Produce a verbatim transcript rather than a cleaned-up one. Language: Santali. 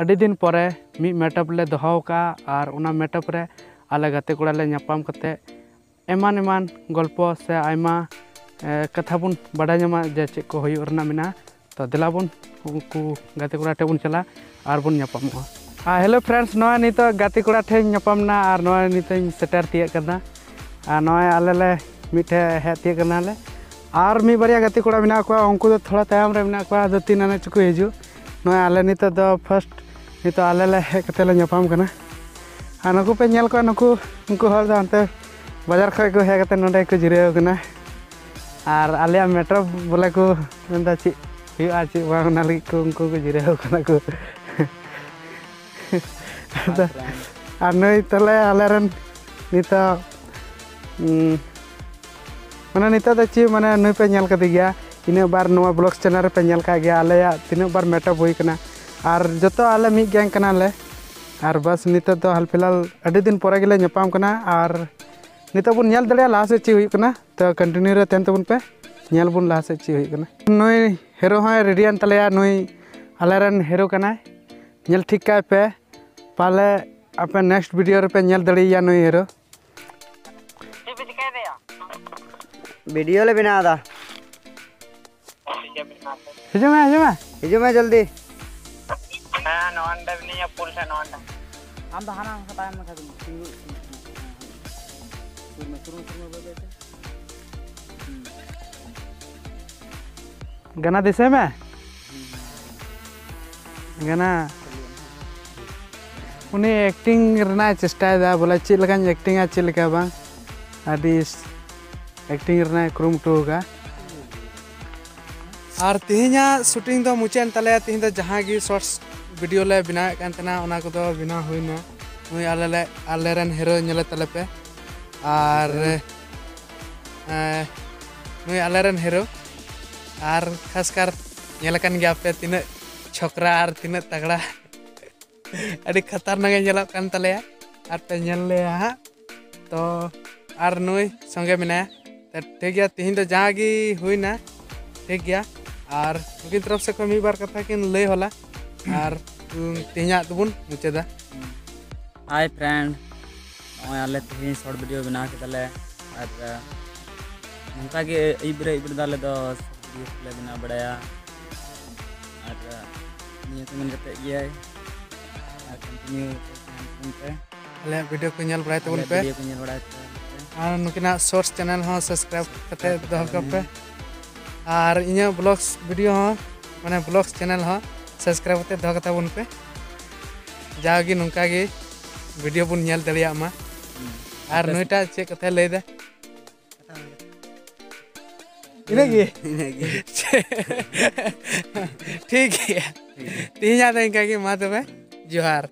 ᱟᱹᱰᱤ ᱫᱤᱱ ᱯᱚᱨᱮ ᱢᱤᱫ ᱢᱮᱴᱟᱯ ᱞᱮ ᱫᱚᱦᱚ ᱟᱠᱟᱫᱼᱟ, ᱟᱨ ᱚᱱᱟ ᱢᱮᱴᱟᱯ ᱨᱮ ᱟᱞᱮ ᱜᱟᱛᱮ ᱠᱚᱲᱟ ᱞᱮ ᱧᱟᱯᱟᱢ ᱠᱟᱛᱮ ᱮᱢᱟᱱ ᱮᱢᱟᱱ ᱜᱚᱞᱯᱚ ᱥᱮ ᱟᱭᱢᱟ, ᱮ, ᱠᱟᱛᱷᱟ ᱵᱚᱱ ᱵᱟᱰᱟᱭ ᱧᱟᱢᱟ ᱡᱮ ᱪᱮᱫ ᱠᱚ ᱦᱩᱭᱩᱜ ᱨᱮᱱᱟᱜ ᱢᱮᱱᱟᱜᱼᱟ᱾ ᱛᱚ ᱫᱮᱞᱟ ᱵᱚᱱ ᱩᱱᱠᱩ ᱜᱟᱛᱮ ᱠᱚᱲᱟ ᱴᱷᱮᱱ ᱵᱚᱱ ᱪᱟᱞᱟᱜᱼᱟ ᱟᱨ ᱵᱚᱱ ᱧᱟᱯᱟᱢᱚᱜᱼᱟ᱾ ᱟᱨ hello friends, ᱱᱚᱜᱼᱚᱭ ᱱᱤᱛᱚᱜ ᱜᱟᱛᱮ ᱠᱚᱲᱟ ᱴᱷᱮᱱ ᱧᱟᱯᱟᱢ ᱮᱱᱟ ᱟᱨ ᱱᱚᱜᱼᱚᱭ ᱱᱤᱛᱚᱜ ᱤᱧ ᱥᱮᱴᱮᱨ ᱛᱤᱭᱟᱹᱜ ᱠᱟᱱᱟ᱾ ᱟᱨ ᱱᱚᱜᱼᱚᱭ ᱟᱞᱮ ᱞᱮ ᱢᱤᱫᱴᱷᱮᱱ ᱦᱮᱡ ᱛᱤᱭᱟᱹᱜ ᱠᱟᱱᱟᱞᱮ᱾ ᱟᱨ ᱢᱤᱫ ᱵᱟᱨᱭᱟ ᱜᱟᱛᱮ ᱠᱚᱲᱟ ᱢᱮᱱᱟᱜ ᱠᱚᱣᱟ, ᱩᱱᱠᱩ ᱫᱚ ᱛᱷᱚᱲᱟ ᱛᱟᱭᱚᱢ ᱨᱮ ᱢᱮᱱᱟᱜ ᱠᱚᱣᱟ, ᱟᱫᱚ ᱛᱤᱱ ᱟᱱᱮ ᱪᱚᱠᱚ ᱦᱤᱡᱩᱜ᱾ ᱱᱚᱜᱼᱚᱭ ᱟᱞᱮ ᱱᱤᱛᱚᱜ ᱫᱚ first, ᱱᱤᱛᱚᱜ ᱟᱞᱮ ᱞᱮ ᱦᱮᱡ ᱠᱟᱛᱮ ᱞᱮ ᱧᱟᱯᱟᱢ ᱠᱟᱱᱟ᱾ ᱟᱨ ᱱᱩᱠᱩ ᱯᱮ ᱧᱮᱞ ᱠᱚᱣᱟ, ᱱᱩᱠᱩ, ᱩᱱᱠᱩ ᱦᱚᱲ ᱫᱚ ᱦᱟᱱᱛᱮ ᱵᱟᱡᱟᱨ ᱠᱷᱚᱡ ᱠᱚ ᱦᱮᱡ ᱠᱟᱛᱮ ᱱᱚᱸᱰᱮ ᱠᱚ ᱡᱤᱨᱟᱹᱣ ᱠᱟᱱᱟ᱾ ᱟᱨ ᱟᱞᱮᱭᱟᱜ ᱢᱮᱴᱨᱳ ᱵᱚᱞᱮ ᱠᱚ ᱢᱮᱱᱫᱟ ᱪᱮᱫ ᱦᱩᱭᱩᱜᱼᱟ ᱪᱮᱫ ᱵᱟᱝ, ᱚᱱᱟ ᱞᱟᱹᱜᱤᱫ ᱠᱚ ᱩᱱᱠᱩ ᱠᱚ ᱡᱤᱨᱟᱹᱣ ᱠᱟᱱᱟ ᱠᱚ᱾ ᱟᱫᱚ, ᱟᱨ ᱱᱩᱭ ᱛᱟᱦᱞᱮ ᱟᱞᱮᱨᱮᱱ ᱱᱤᱛᱚᱜ, ᱩᱸ, ᱢᱟᱱᱮ ᱱᱤᱛᱚᱜ ᱫᱚ ᱪᱮᱫ, ᱢᱟᱱᱮ ᱱᱩᱭ ᱯᱮ ᱧᱮᱞ ᱠᱟᱫᱮ ᱜᱮᱭᱟ, ᱤᱱᱟᱹᱜ ᱵᱟᱨ ᱱᱚᱣᱟ vlogs channel ᱨᱮᱯᱮ ᱧᱮᱞ ᱠᱟᱜ ᱜᱮᱭᱟ, ᱟᱞᱮᱭᱟᱜ ᱛᱤᱱᱟᱹᱜ ᱵᱟᱨ ᱢᱮᱴᱟᱯ ᱦᱩᱭ ᱠᱟᱱᱟ᱾ ᱟᱨ ᱡᱚᱛᱚ ᱟᱞᱮ ᱢᱤᱫ gang ᱠᱟᱱᱟᱞᱮ᱾ ᱟᱨ ᱵᱟᱥ ᱱᱤᱛᱚᱜ ᱫᱚ ᱦᱟᱞ ᱯᱷᱤᱞᱦᱟᱞ ᱟᱹᱰᱤ ᱫᱤᱱ ᱯᱚᱨᱮ ᱜᱮᱞᱮ ᱧᱟᱯᱟᱢ ᱠᱟᱱᱟ᱾ ᱟᱨ ᱱᱤᱛᱚᱜ ᱵᱚᱱ ᱧᱮᱞ ᱫᱟᱲᱮᱭᱟᱜᱼᱟ ᱞᱟᱦᱟ ᱥᱮᱫ ᱪᱮᱫ ᱦᱩᱭᱩᱜ ᱠᱟᱱᱟ᱾ ᱛᱚ continue ᱨᱮ ᱛᱟᱦᱮᱱ ᱛᱟᱵᱚᱱ ᱯᱮ, ᱧᱮᱞ ᱵᱚᱱ ᱞᱟᱦᱟ ᱥᱮᱫ ᱪᱮᱫ ᱦᱩᱭᱩᱜ ᱠᱟᱱᱟ᱾ ᱱᱩᱭ hero ᱦᱚᱸᱭ ready ᱭᱮᱱ ᱛᱟᱞᱮᱭᱟ, ᱱᱩᱭ ᱟᱞᱮᱨᱮᱱ hero ᱠᱟᱱᱟᱭ᱾ ᱧᱮᱞ ᱴᱷᱤᱠ ᱠᱟᱭ ᱯᱮ, ᱯᱟᱞᱮ ᱟᱯᱮ next video ᱨᱮᱯᱮ ᱧᱮᱞ ᱫᱟᱲᱮᱭᱟᱭᱟ ᱱᱩᱭ hero᱾ ᱪᱮᱫ ᱯᱮ ᱪᱤᱠᱟᱹᱭᱮᱫᱟ? ᱵᱷᱤᱰᱤᱭᱳ ᱞᱮ ᱵᱮᱱᱟᱣ ᱮᱫᱟ᱾ ᱦᱤᱡᱩᱜ ᱢᱮ, ᱦᱤᱡᱩᱜ ᱢᱮ᱾ ᱦᱤᱡᱩᱜ ᱢᱮ ᱡᱚᱞᱫᱤ᱾ ᱦᱮᱸ, ᱱᱚᱣᱟ ᱱᱚᱰᱮ ᱢᱮᱱᱟᱹᱧᱟ, ᱯᱩᱞ ᱥᱮᱫ ᱱᱚᱣᱟ ᱱᱚᱰᱮ᱾ ᱟᱢ ᱫᱚ ᱦᱟᱱᱟ ᱥᱟᱯᱟᱭ ᱢᱮ, ᱠᱷᱟᱡ ᱫᱚ ᱛᱤᱸᱜᱩ, ᱥᱩᱨ ᱢᱮ, ᱥᱩᱨ ᱢᱮ, ᱥᱩᱨ ᱢᱮ, ᱵᱟᱹᱭ ᱵᱟᱹᱭ ᱛᱮ᱾ ᱦᱩᱸ᱾ ᱜᱟᱱᱟ ᱫᱤᱥᱟᱹᱭ ᱢᱮ᱾ ᱜᱟᱱᱟ᱾ ᱩᱱᱤ acting ᱨᱮᱱᱟᱜ ᱮ ᱪᱮᱥᱴᱟᱭᱮᱫᱟ, ᱵᱚᱞᱮ ᱪᱮᱫ ᱞᱮᱠᱟᱧ actingᱟ, ᱪᱮᱫ ᱞᱮᱠᱟ ᱵᱟᱝ᱾ ᱟᱹᱰᱤ acting ᱨᱮᱱᱟᱜ ᱮ ᱠᱩᱨᱩᱢᱩᱴᱩ ᱟᱠᱟᱫᱼᱟ᱾ ᱟᱨ ᱛᱮᱦᱮᱧᱟᱜ shooting ᱫᱚ ᱢᱩᱪᱟᱹᱫ ᱮᱱ ᱛᱟᱞᱮᱭᱟ᱾ ᱛᱮᱦᱮᱧ ᱫᱚ ᱡᱟᱦᱟᱸ ᱜᱮ shorts video ᱞᱮ ᱵᱮᱱᱟᱣᱮᱫ ᱠᱟᱱ ᱛᱟᱦᱮᱱᱟ, ᱚᱱᱟ ᱠᱚᱫᱚ ᱵᱮᱱᱟᱣ ᱦᱩᱭᱱᱟ᱾ ᱱᱩᱭ ᱟᱞᱮ ᱞᱮ, ᱟᱞᱮᱨᱮᱱ hero ᱧᱮᱞᱮ ᱛᱟᱞᱮ ᱯᱮ᱾ ᱟᱨ, ᱮᱸ, ᱱᱩᱭ ᱟᱞᱮᱨᱮᱱ hero᱾ ᱟᱨ ᱠᱷᱟᱥᱠᱟᱨ ᱧᱮᱞ ᱟᱠᱟᱱ ᱜᱮᱭᱟ ᱯᱮ ᱛᱤᱱᱟᱹᱜ ᱪᱷᱚᱠᱨᱟ ᱟᱨ ᱛᱤᱱᱟᱹᱜ ᱛᱟᱜᱲᱟ᱾ ᱟᱹᱰᱤ ᱠᱷᱟᱛᱟᱨᱱᱟᱠ ᱮ ᱧᱮᱞᱚᱜ ᱠᱟᱱ ᱛᱟᱞᱮᱭᱟ᱾ ᱟᱨ ᱯᱮ ᱧᱮᱞ ᱞᱮᱭᱟ ᱦᱟᱸᱜ᱾ ᱛᱚ, ᱟᱨ ᱱᱩᱭ ᱥᱚᱸᱜᱮ ᱢᱮᱱᱟᱭᱟ᱾ ᱛᱚ, ᱴᱷᱤᱠ ᱜᱮᱭᱟ, ᱛᱮᱦᱮᱧ ᱫᱚ ᱡᱟᱦᱟᱸ ᱜᱮ ᱦᱩᱭᱱᱟ, ᱴᱷᱤᱠ ᱜᱮᱭᱟ᱾ ᱟᱨ ᱱᱩᱠᱤᱱ ᱛᱚᱨᱚᱯ ᱥᱮᱫ ᱠᱷᱚᱱ ᱢᱤᱫ ᱵᱟᱨ ᱠᱟᱛᱷᱟ ᱠᱤᱱ ᱞᱟᱹᱭ ᱦᱚᱞᱟ᱾ ᱟᱨ ᱛᱮᱦᱮᱧᱟᱜ ᱫᱚᱵᱚᱱ ᱢᱩᱪᱟᱹᱫᱟ᱾ Hi friend, ᱱᱚᱜᱼᱚᱭ ᱟᱞᱮ ᱛᱮᱦᱮᱧ short video ᱵᱮᱱᱟᱣ ᱠᱮᱫᱟᱞᱮ᱾ ᱟᱨ ᱱᱚᱝᱠᱟ ᱜᱮ ᱟᱹᱭᱩᱵ ᱨᱮ ᱟᱹᱭᱩᱵ ᱨᱮᱫᱚ ᱟᱞᱮ ᱫᱚ short video ᱞᱮ ᱵᱮᱱᱟᱣ ᱵᱟᱲᱟᱭᱟ᱾ ᱟᱨ ᱱᱤᱭᱟᱹ ᱠᱚ ᱢᱮᱱ ᱠᱟᱛᱮ ᱜᱮ ᱟᱨ continue ᱛᱟᱦᱮᱱ ᱯᱮ᱾ ᱟᱞᱮᱭᱟᱜ video ᱠᱚ ᱧᱮᱞ ᱵᱟᱲᱟᱭ ᱛᱟᱵᱚᱱ ᱟᱞᱮᱭᱟᱜ ᱯᱮ᱾ Video ᱠᱚ ᱧᱮᱞ ᱵᱟᱲᱟᱭ ᱯᱮ᱾ ᱟᱨ ᱱᱩᱠᱤᱱᱟᱜ shorts channel ᱦᱚᱸ subscribe ᱠᱟᱛᱮ ᱫᱚᱦᱚ ᱠᱟᱜ ᱯᱮ᱾ ᱟᱨ ᱤᱧᱟᱹᱜ vlogs video ᱦᱚᱸ, ᱢᱟᱱᱮ vlogs channel ᱦᱚᱸ subscribe ᱠᱟᱛᱮ ᱫᱚᱦᱚ ᱠᱟᱛᱟ ᱵᱚᱱ ᱯᱮ᱾ ᱡᱟᱣᱜᱮ ᱱᱚᱝᱠᱟ ᱜᱮ video ᱵᱚᱱ ᱧᱮᱞ ᱫᱟᱲᱮᱭᱟᱜ ᱢᱟ᱾ ᱦᱩᱸ᱾ ᱟᱨ ᱟᱯᱮ ᱱᱩᱭᱴᱟᱜ ᱪᱮᱫ ᱠᱟᱛᱷᱟᱭ ᱞᱟᱹᱭᱫᱟ? ᱤᱱᱟᱹᱜᱮ᱾ ᱤᱱᱟᱹᱜᱮ᱾ ᱴᱷᱤᱠ ᱜᱮᱭᱟ᱾ ᱴᱷᱤᱠ ᱜᱮᱭᱟ᱾ ᱛᱮᱦᱮᱧᱟᱜ ᱫᱚ ᱤᱱᱠᱟ ᱜᱮ, ᱢᱟ ᱛᱚᱵᱮ, ᱡᱚᱦᱟᱨ᱾